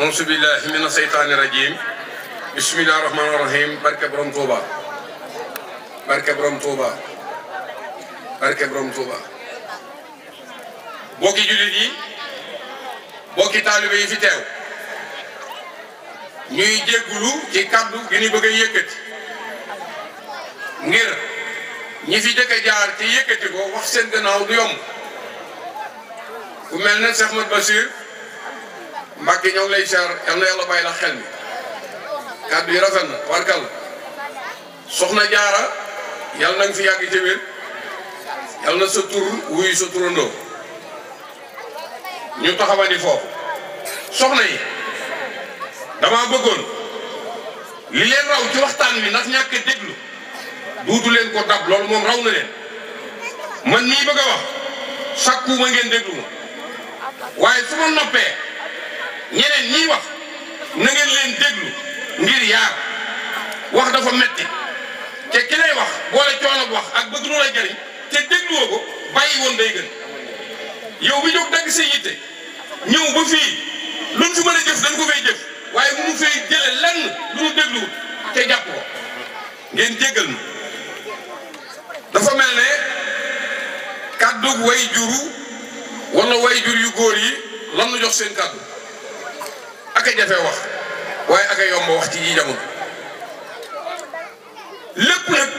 auzu billahi mina seytaani rajim bismillahi rahmaani rahim barke borom Touba barke borom Touba barke borom Touba bokki jullit yi bokki taalibe yi fi teew ñuy jéggulu ci kaddu gi ñu bëgg a yëkkati ngir ñi fi jëkk a jaar ci yëkkati ko wax seen gannaaw du yomb ku mel ne Cheikh Ahmad Bachir Mbacke ñoo ngi lay siyaar yal na yàlla bàyyi la xel mi kaddu yi rafet na warkal soxna jaara yal na nga fi yàgg ci wér yal na sa tur wuyu sa turandoo ñu taxawani foofu soxna yi dama bëggoon li leen raw ci waxtaan bi ndax ñàkk a déglu duutu leen ko dab loolu moom raw na leen man nii bëgg a wax sakku ma ngeen déglu ma waaye su ma noppee ñeneen ñiy wax na ngeen leen déglu ngir yaar wax dafa metti te ki lay wax boole coono wax ak bëgg lu la jariñ te dégluwoo ko bàyyi woon day gën yow bi jóg dagg sa yitte ñëw ba fii luñ fi mën a jëf dañ ko fay jëf waaye bu mu fay jële lenn lu mu dégluwut te jàpp ko ngeen jéggal ma dafa mel ne kaddu way juru wala way jur yu góor yi lan nu jox seen kaddu ak a jafe wax waaye ak a yomb wax ci yi jamono lépp nag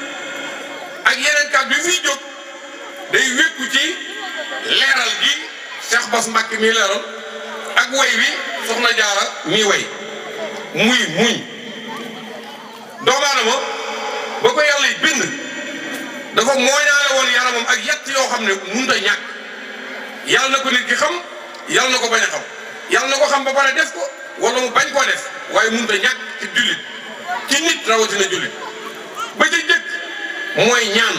ak yeneen kaddu yi fiy jóg day wékku ci leeral gi Cheikh Bass Mbacke mi leeral ak way wi soxna jaara mi way muy muñ doomu aadama ba ko yàlla yi bind dafa mooñaale woon yaramam ak yett yoo xam ne mënut a ñàkk yàlla na ko nit ki xam yàlla na ko bañ a xam yàlla na ko xam ba pare def ko wala mu bañ koo def waaye mënut a ñàkk ci jullit ci nit rawatina jullit ba ca jëkk mooy ñaan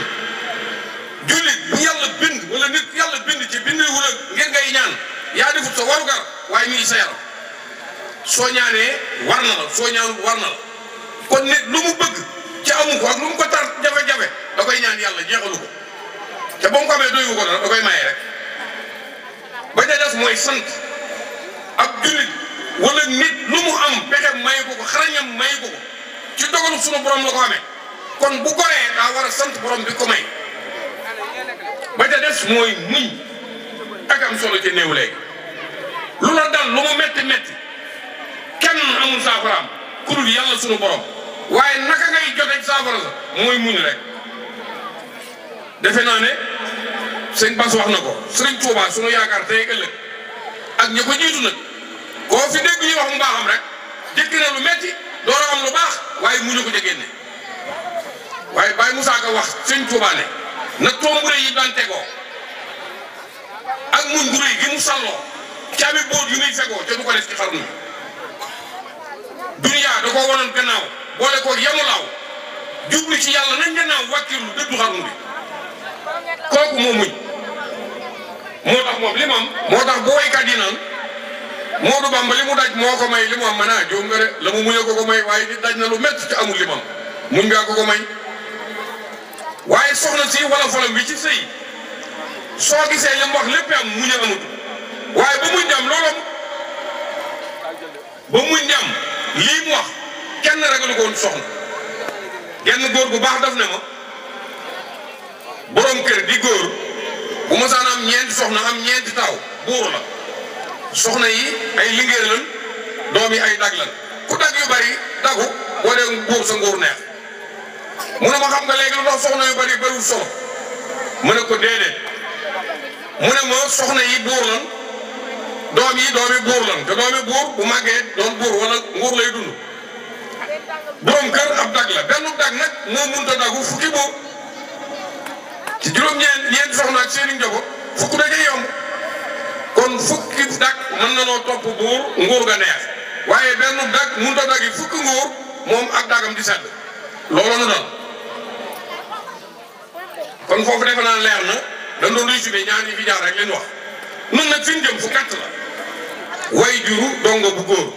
jullit bu yàlla bind wala nit yàlla bind ci bind wala ngir ngay ñaan yaa defut sa warugar waaye mi ngi sa yaram soo ñaanee war na la soo ñaanul war na la kon nit lu mu bëgg ci amu ko ak lu mu ko tar jafe-jafe da koy ñaan yàlla jeexalu ko te ba mu ko amee doywu ko dara da koy maye rek ba ca des mooy sant ab jullit wala nit lu mu am pexe maye ko ko xarañam maye ko ko ci dogalu sunu borom la ko amee kon bu goree daa war a sant borom bi ko may ba ca des mooy muñ ak am solo ci néew léegi lu la dal lu mu metti metti kenn amul saafaraam ku dul yàlla sunu borom waaye naka ngay jotee saafara sa mooy muñ rek defe naa ne sëñ Bass wax na ko Serigne Touba sunu yaakaar tey ëllëg ak ña ko jiitu nag koo fi dégg ñu wax mu baaxam rek jëkk na lu metti door a am lu baax waaye muñu ko ca génne waaye Baye Moussa Ka wax sëñ Touba ne na tombure yi daan tegoo ak muñ gu rëy gi mu salloo caabi boot yu muy fegoo te du ko def ci xarnu bi duniyaa da koo wonoon gannaaw boole ko yamulaaw jublu ci yàlla nañ gannaaw wàkkirlu dëddu xarnu bi kooku moo muñ moo tax moom li mu am moo tax bu waykat yi naan Moodu Bamba li mu daj moo ko may li mu am mën a jóom nga de la mu muñee ko ko may waaye di daj na lu métti ci amul li mu am muñ ngaa ko ko may waaye soxna si wala folam bi ci sëy soo gisee li mu wax lépp am muñ a amut waaye ba muñ am loolu ba muñ am lii mu wax kenn ragalu ko woon soxna genn góor bu baax daf ne ma borom kër di góor bu mosaan am ñeenti soxna am ñeenti taw buur la soxna yi ay lingéer lan doom yi ay dag lan ku dag yu bari dagu boo dee buur sa nguur neex mu ne ma xam nga léegi lu tax soxna yu bari bariwul solo mu ne ko déedéet mu ne ma soxna yi buur lan doom yi doomi buur lan te doomi buur bu màggee doon buur wala nguur lay dund borom kër ab dag la benn dag nag moo mënut a dagu fukki buur ci juróom-ñeenti soxna ak seeni njaboot fukk daje yomb kon fukki dag mën na noo topp buur nguur ga neex waaye benn dag mënut a dagi fukki nguur moom ak dagam di sedd loolu na dal kon foofu defe naa leer na dañ doon résumé ñaan yi fi jaar rek leen wax nun nag fi ñu jëm fu gàtt la way juru dongo bu góor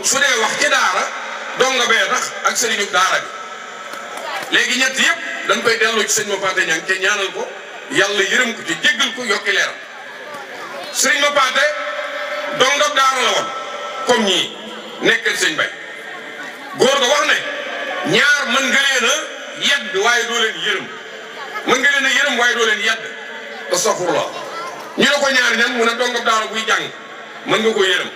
su dee wax ci daara dongo bee tax ak sëriñu daara bi léegi ñett yëpp dañ koy delloo ci sëñ Mapaté Niang te ñaanal ko yàlla yërëm ko ci jéggal ko yokki leeram sëriñ Mapaté dongo daara la woon comme ñii nekkal sëñ bay góor ga wax ne ñaar mën nga leen a yedd waaye doo leen yërëm mën nga leen a yërëm waaye doo leen yedd astaghfirullah ñu ne ko ñaar ñan mu ne dongab daara buy jàng mën nga ko yërëm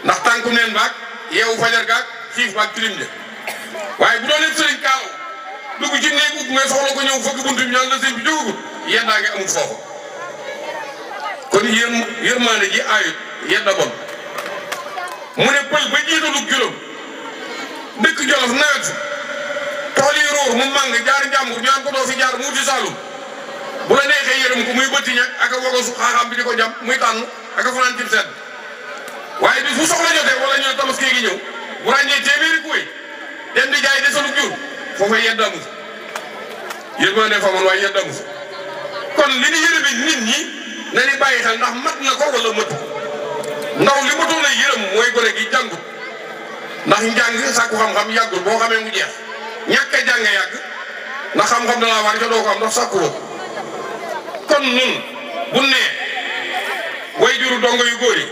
ndax tànku neen baag yeewu fajar gaag xiif baag tilim de waaye bu doon leen sëriñ kaaw dugg ci néeg ut ngay soxla ko ñëw fëgg buntu bi ñaan la sëñ bi jógagul yeddaa nga amul foofu kon yërmaande ji aayut yedda bon mu ne pël ba jiitalu juróom dëkk Jolof nawet tool yi róor mu màng jaar njàmbur ñu am ko doo fi jaar mu wuti Saalum bu la neexee yërëm ko muy bëtti ñag ak a wogosu xaaxaam bi di ko jam muy tànn ak a fanaan cib sedd waaye bis bu soxla jotee wala ñu ne tabaski gi ñëw bu ràññee téeméeri kuy dem di jaay desalu jur foofa yedd amu fa yërmande fa man waaye yedd amu fa kon li ni yërëmi nit ñi na ni bàyyi xel ndax mat na ko wala matu ndaw li matul la yërëm mooy gone gi jàngut ndax njàng sàkku xam-xam yàggul boo xamee mu jeex ñàkk a jàng yàgg ndax xam-xam dalaa war ca doo ko am ndax sàkku woo kon nun bu nee way juru dongo yu góor yi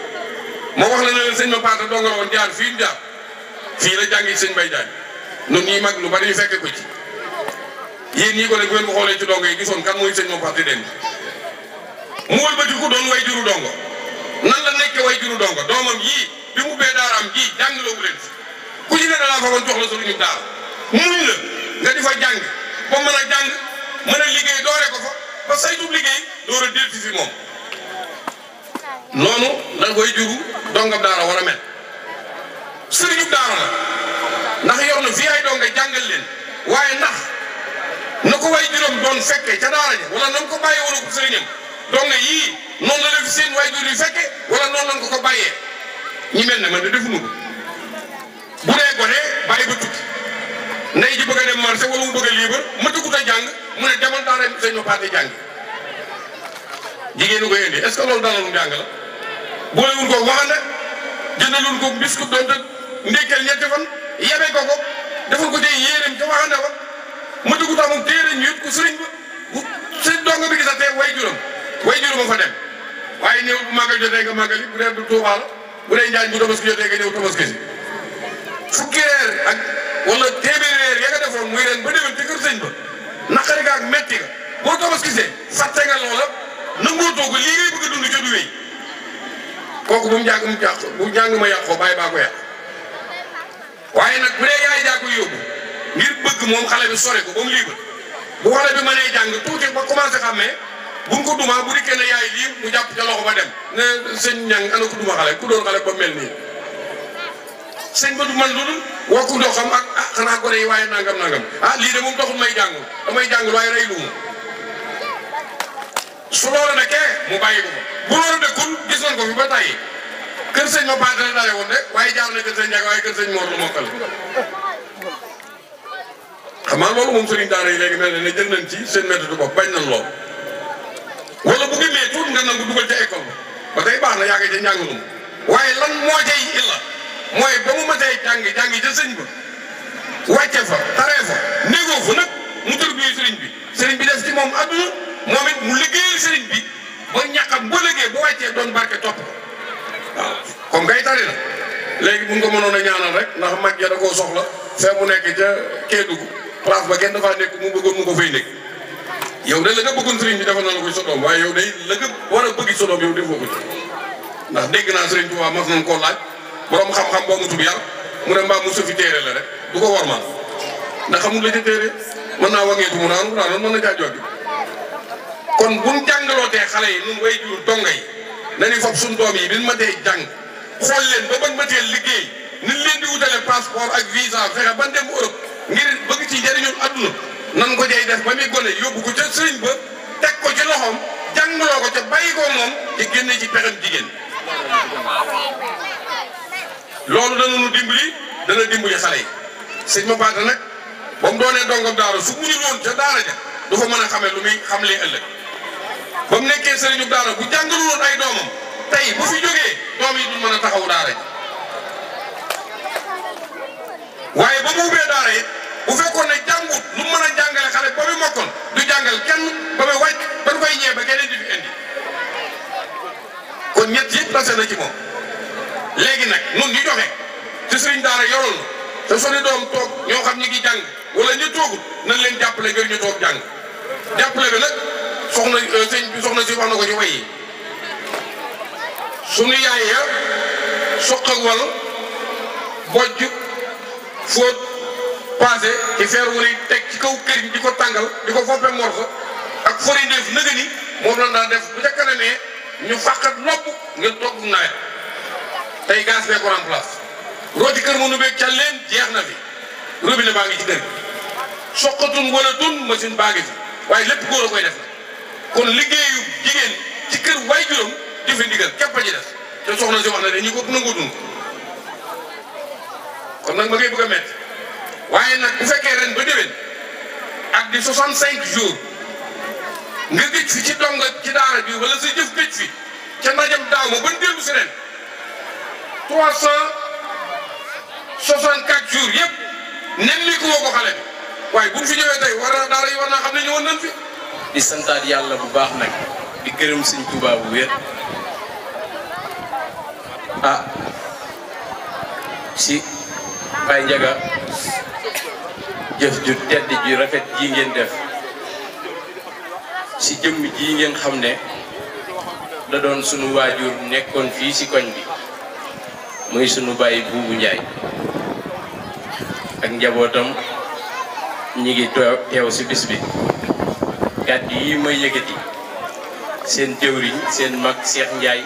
moo wax la ne leen sëñ Mapaté dongo la woon jaar fii ñu jaar fii la jàngi sëñ Bay Jaañ nun ñii mag lu bari ñu fekke ko ci yéen ñii ko ne bu ngeen ko xoolee ci dongo yi gisoon kan mooy sëñ Mapaté den mu wëlbatiku doon way juru dongo nan la nekkee way juru dongo doomam yii bi mu bee daaraam ji jàngaloobu leen fi ku ci ne da laa fa woon jox la sëriñu daara muñ la nga di fa jàng ba mën a jàng mën a liggéey doore ko fa ba saytu liggéey door a delti fi moom noonu la way juru dongab daara war a mel sëriñu daara la ndax yor na fii ay donga jàngal leen waaye ndax na ko way juróom doon fekke ca daara ja wala nan ko bàyyee woon ko sëriñam donga yii noonu la def seen way jur yi fekke wala noonu lañ ko bàyyee ñi mel ne man de defuñu ko bu dee gone bàyyi ba tukki ndey ji bëgg a dem marché wala mu bëgg a liibar matagut a jàng mu ne demal daara sëñ Mapaté jàng jigéen ñi koy indi est-ce que loolu daanaka jàng la boolewul ko waxande jëndalul ko biscuit doon te ndékkeel ñetti fan yebe ko defal ko tey yéeneem ca waxande ba matagut a moom téere ñu yët ko sëriñ ba bu sëriñ donga bi gisatee way juróom a fa dem waaye néew bu màggal jotee nga màggali bu dee du Tuubaa la bu dee Njaañ bu tabaski jotee nga ñëw tabaski si fukki reer ak wala téeméeri reer ya nga defoon muy ren ba déwén ci kër sëñ ba naqari ga ak metti ga boo tabaskisee fàtte nga loola nangoo toog lii ngay bëgg a dund ca du wéy kooku bu mu jàng ma yàqoo bàyyi baa ko yàq waaye nag bu dee yaay jaa ko yóbbu ngir bëgg moom xale bi sore ko ba mu lii ba bu xale bi mënee jàng tuuti ba commencé xàmmee buñ ko dumaa bu dikkee ne yaay lii mu jàpp ca loxo ba dem ne sëñ Niang ana ko duma xale ku doon xale ba mel nii sëñ ba du man lu dul wokku doo xam ak xanaa gone yi waaye nangam lii de moom taxul may jàngul damay jàngul waaye rey lu mu su loolu nekkee mu bàyyi ko bu loolu nekkul gis nañ ko fi ba tàyyi kër sëñ Mapaté la dalee woon de waaye jaar na kër sëñ Ndiagne waaye kër sëñ Mor lu mokkal xam nga loolu moom sëriñ daara yi léegi mel ne jël nañ ci seen méthode bopp bañ nañ lool wala bu gëmee tuut nga nangu dugal ca école ba tey baax na yaa ngi ca njàngalum waaye lan moo cay illa mooy ba mu matee jàngi ca sëñ ba wàcce fa taree fa négoo fa nag mu tër bii sëriñ bi def ci moom adduna moom it mu liggéeyal sëriñ bi ba ñàkkam ba liggéey ba wàccee doon barke topp waaw comme ngay tari na léegi mun ko mënoon a ñaanal rek ndax mag ya da koo soxla fee mu nekk ca Kédougou place ba kenn dafaa nekk mu bëggoon mu ko fay nekk yow de la nga bëggoon sëriñ bi defal na la ko sa doom waaye yow day la nga war a bëgg sa doom yow defoo ko ci ndax dégg naa sëriñ Tuubaa mas nañ koo laaj borom xam-xam boo mu tub yar mu ne mbaa mu sufi téere la rek du ko warmal ndax xamul la ca téere mën naa wangeetu mu naan mën na caa joggi kon buñ jàngalootee xale yi nun way jur donga yi nañu fab suñ doom yi biñ matee jàng xool leen ba bañ matee liggéey niñ leen di wutale passeport ak visa fexe ban dem Europe ngir bëgg ci njëriñul adduna nan ko jey def ba muy gone yóbbu ko ca sëriñ ba teg ko ci loxoom jàngaloo ko ca bàyyi ko moom te génne ci pexem jigéen loolu dana nu dimbali dana dimbali xale yi sëñ Mapaté nag ba mu doonee dongam daara su muñu woon ca daara ja du fa mën a xamee lu muy xam lee ëllëg ba mu nekkee sëriñu daara bu jàngalu woon ay doomam tey bu fi jógee doom yi du mën a taxaw daara ji waaye ba mu ubbee daara it bu fekkoon ne jàngut lu mën a jàngale xale ba muy mokkoon du jàngal kenn ba muy wàcc ba du koy ñee ba keneen di fi indi kon ñett yëpp tase na ci moom léegi nag nun ñu joxe te sëriñ daara yoroon te sunu doom toog ñoo xam ñi ngi jàng wala ñu toogut nañ leen jàppale ngir ñu toog jàng jàppale bi nag soxna sëñ bi soxna si wax na ko ci way yi sunu yaay ya soq ak wal bojj fóot passé ci feer wu ni teg ci kaw këriñ di ko tàngal di ko foppe morso ak fori ndeef nëga ni moom lan daan def bu ca kanamee ñu fàqat nopp ngir toog nawet tey gaz bee ko remplace rooti kër mënu beeg ca leen jeex na fi robinet baa ngi ci kër soqatun wala tun machine baa ngi fi waaye lépp góor a koy def kon liggéeyu jigéen ci kër waay juróom jëfe ndigal képp a ci des te soxna si wax na de ñu ko nangoo dund kon nag ma ngay bëgg a métti waaye nag bu fekkee ren ba déwén ak di 65 jours nga gëj fi ci donga ci daara bi wala sa jëf gëj fi ca ndajam daaw ma ban dellu si ren 364 jours yëpp nemmi ko woo ko xale bi waaye bu ñu fi ñëwee tey war na daara yi war naa xam ne ñëwoon nañ fi. di santaat yàlla bu baax nag di gërëm Sëñ Tuubaa bu wér si Baye Ndiaga jëf ju tedd ju rafet ji ngeen def si jëmm ji ngeen xam ne da doon sunu waajur nekkoon fii si koñ bi muy sunu baay Buubu Njaay ak njabootam ñi ngi teew si bis bi kàddu yi may yëkkati seen jëwriñ seen mag Cheikh Ndiaye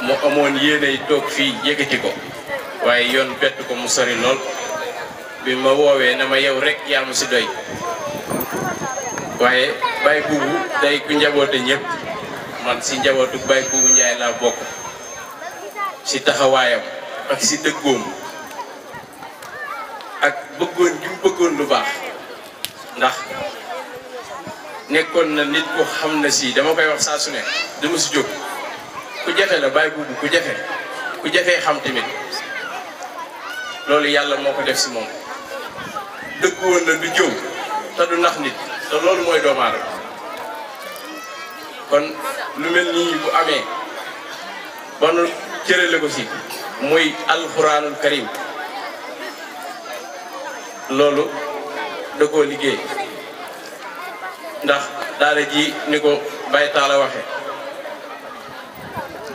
mu amoon yéenay toog fii yëkkati ko waaye yoon bett ko mu sori lool bi ma woowee na ma yow rek yaa ma si doy waaye Baye Buubu day ku njaboote ñëpp man si njabootu Baye Buubu Njaay laa bokk si taxawaayam ak si dëggoom ak bëggoon gi mu bëggoon lu baax ndax nekkoon na nit ko xam na si dama koy wax saa su ne dama si jóg ku jafe la Baye Buubu ku jafee xam tamit loolu yàlla moo ko def si moom dëgg woon na du jëw te du nax nit te loolu mooy doomu aadama kon lu mel nii bu amee ba nu cërale ko si muy alxuraanul karim loolu da koo liggéey ndax daara ji ni ko Baye Talla waxe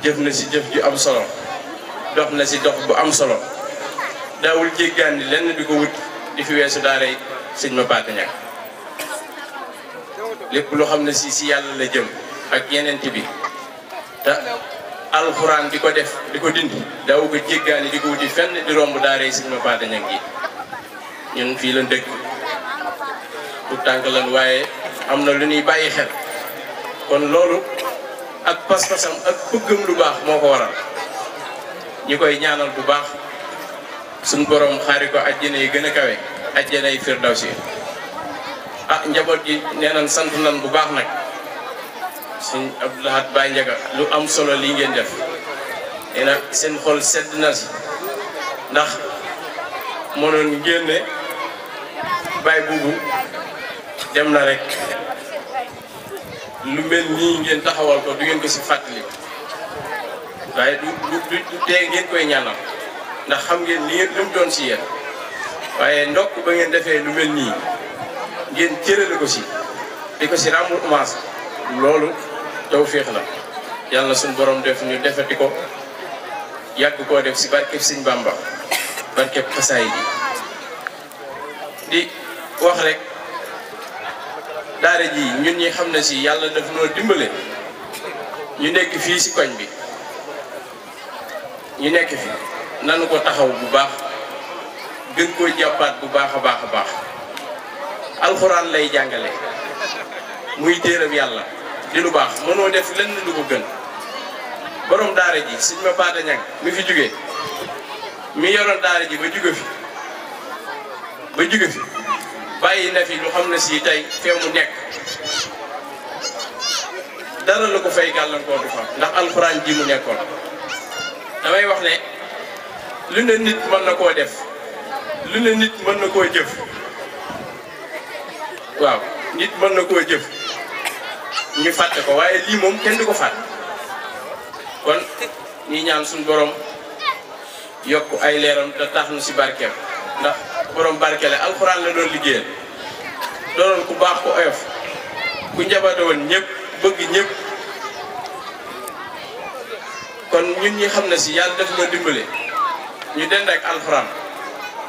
jëf na si jëf ju am solo dox na si dox bu am solo daawul jéggaani lenn di ko wut di fi weesu daaray sëñ Mapaté ñag lépp loo xam ne si yàlla la jëm ak yenent bi te alxuraan di ko def di ko dindi daawu ko jéggaani di ko wuti fenn di romb daaray sëñ Mapaté ñag gi ñun fii la dëkk tout tànk lan waaye am na lu ñuy bàyyi xel kon loolu ak pas-pasam ak bëggam lu baax moo ko waral ñi koy ñaanal bu baax suñ borom xaari ko àjjana yi gën a kawe àjjana yi firdawsi njaboot gi nee nañ sant nan bu baax nag suñ Abdoulahat Baye Ndiaga lu am solo lii ngeen def nee na seen xol sedd na si ndax mënoon ngeen ne Baye Buubu dem na rek lu mel nii ngeen taxawal ko du ngeen ko si fàttali waaye du tee ngeen koy ñaanal ndax xam ngeen li ngeen lu mu doon si yéen waaye ndokk ba ngeen defee lu mel nii ngeen cërale ko si di ko si rendre hommage loolu tawféex la yàlla na suñu borom def ñu defati ko yàgg koo def si barkeb Sëñ Bamba barkeb xasaay bi di wax rek daara ji ñun ñi xam ne si yàlla daf noo dimbale ñu nekk fii si koñ bi ñu nekk fi nanu ko taxaw bu baax gën koo jàppaat bu baax a baax alxuraan lay jàngale muy téerab yàlla di lu baax mënoo def lenn lu ko gën borom daara ji Sëñ Mapaté ñag mi fi jóge mi yoroon daara ji ba jóge fi bàyyi na fi lu xam ne si tey fee mu nekk dara la ko fay gàllankoor du fa ndax alxuraan ji mu nekkoon damay wax ne lu ne nit mën na koo def lu ne nit mën na koo jëf waaw nit mën na koo jëf ñu fàtte ko waaye lii moom kenn du ko fàtte kon ñi ñaan suñu borom yokk ay leeram te tax nu si barkeem ndax borom barkele alxuraan la doon liggéeyal doonoon ku baax ku oyof ku njaboote woon ñëpp bëgg ñëpp kon ñun ñi xam ne si yàlla def noo dimbale ñu dend ak alxuraan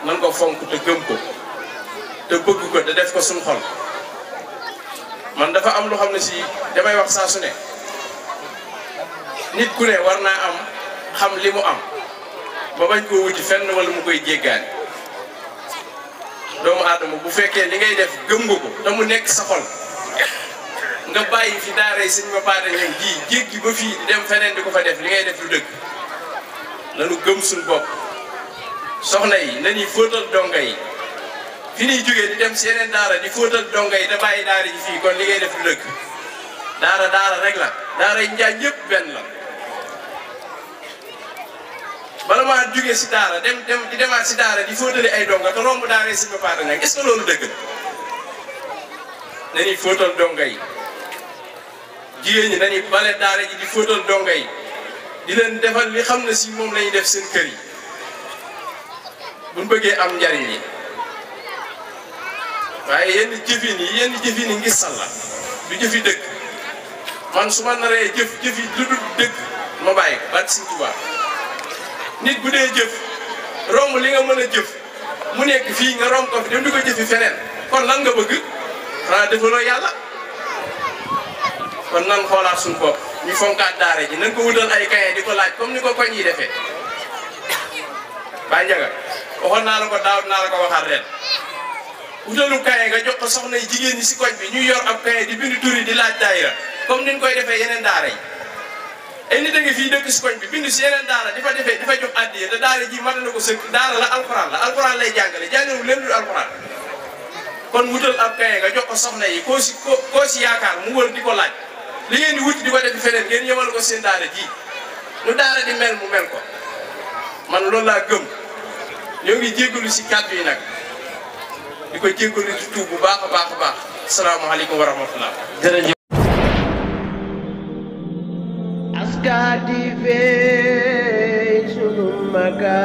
nan ko fonk te gëm ko te bëgg ko te def ko suñu xol man dafa am lu xam ne si damay wax saa su ne nit ku ne war naa am xam li mu am ba bañ koo wuti fenn wala mu koy jéggaani doomu aadama bu fekkee li ngay def gëm nga ko te mu nekk sa xol nga bàyyi fi daaray sëñ Mapaté ñoom ji jéggi ba fii di dem feneen di ko fa def li ngay def lu dëgg nanu gëm suñu bopp soxna yi nañuy fóotal donga yi fi ñuy jógee di dem si yeneen daara di fóotal donga yi te bàyyi daara ji fii kon li ngay def lu dëgg daara rek la daara yi njaay ñëpp benn la bala maa jógee si daara di demaat si daara di fóotali ay donga te romb daaray sëñ Mapaté nag est-ce que loolu dëgg nañuy fóotal donga yi jigéen ñi nañuy bale daara ji di fóotal donga yi di leen defal li xam ne si moom lañuy def seen kër yi buñ bëggee am njariñ yi waaye yenn jëfin yi ngis salla du jëfi dëkk man su ma naree jëfi lu dul dëkk ma bàyyi ko barke Sëñ Tuubaa nit bu dee jëf romb li nga mën a jëf mu nekk fii nga romb ko fi dem di ko jëfi feneen kon lan nga bëgg xanaa defaloo yàlla kon nan xoolaat suñu bopp ñu fonkaat daara ji nañ ko wutal ay kaye di ko laaj comme ni ko koñ yi defee Baye Ndiaga waxoon naa la ko daaw naa la ko waxaat ren wutalu kaye nga jox ko soxna yi jigéen ñi si koñ bi ñuy yor ab kaye di bind turi di laaj daayira comme niñ koy defee yeneen daara yi ay nit a ngi fii dëkk si koñ bi bind si yeneen daara di fa defee di fa jox addiya te daara ji mën na ko sëkk daara la alxuraan lay jàngalewul leen dul alxuraan kon wutal ab kaye nga jox ko soxna yi koo si yaakaar mu wër di ko laaj li ngeen di wuti di ko def feneen ngeen yemal ko seen daara ji nu daara di mel mu mel ko man loolu laa gëm ñoo ngi jéggalu si kàddu yi nag di ko jéggalu ci tuub bu baax a baax asalaamaaleykum wa rahmatullah jërëjëf H.K TV sunu maga